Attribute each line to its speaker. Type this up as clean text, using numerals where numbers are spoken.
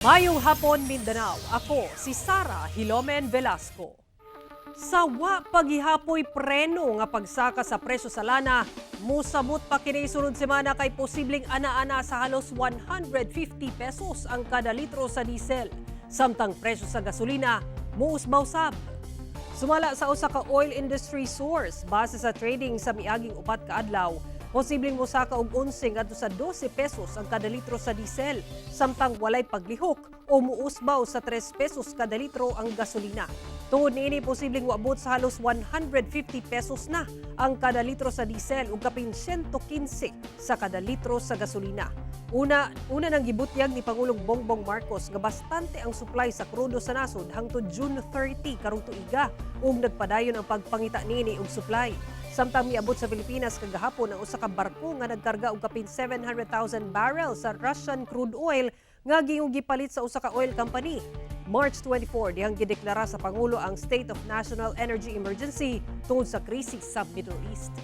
Speaker 1: Maayong hapon, Mindanao. Ako si Sara Hilomen Velasco. Sa wa paghihapoy preno nga pagsaka sa presyo sa lana, musamot pa kini sunod semana kay posibleng ana-ana sa halos 150 pesos ang kada litro sa diesel. Samtang presyo sa gasolina, muusbaw sab. Sumala sa usa ka oil industry source, base sa trading sa miaging 4 ka adlaw, posibleng mosaka og 11 ngadto sa 12 pesos ang kada litro sa diesel, samtang walay paglihok o muusbaw sa 3 pesos kada litro ang gasolina. Tungod niini, posibleng moabot sa halos 150 pesos na ang kada litro sa diesel ug kapin 115 sa kada litro sa gasolina. Una, una nang gibutyag ni Pangulong Bongbong Marcos nga bastante ang supply sa krudo sa nasod hangtod June 30 karong tuiga ug nagpadayon ang pagpangita niini og supply. Samtang miabot sa Pilipinas kagahapon ang usa ka barko nga nagkarga og kapin 700,000 barrels sa Russian crude oil nga giyong gipalit sa usa ka oil company. March 24 dihang gideklara sa Pangulo ang State of National Energy Emergency tungod sa krisis sa Middle East.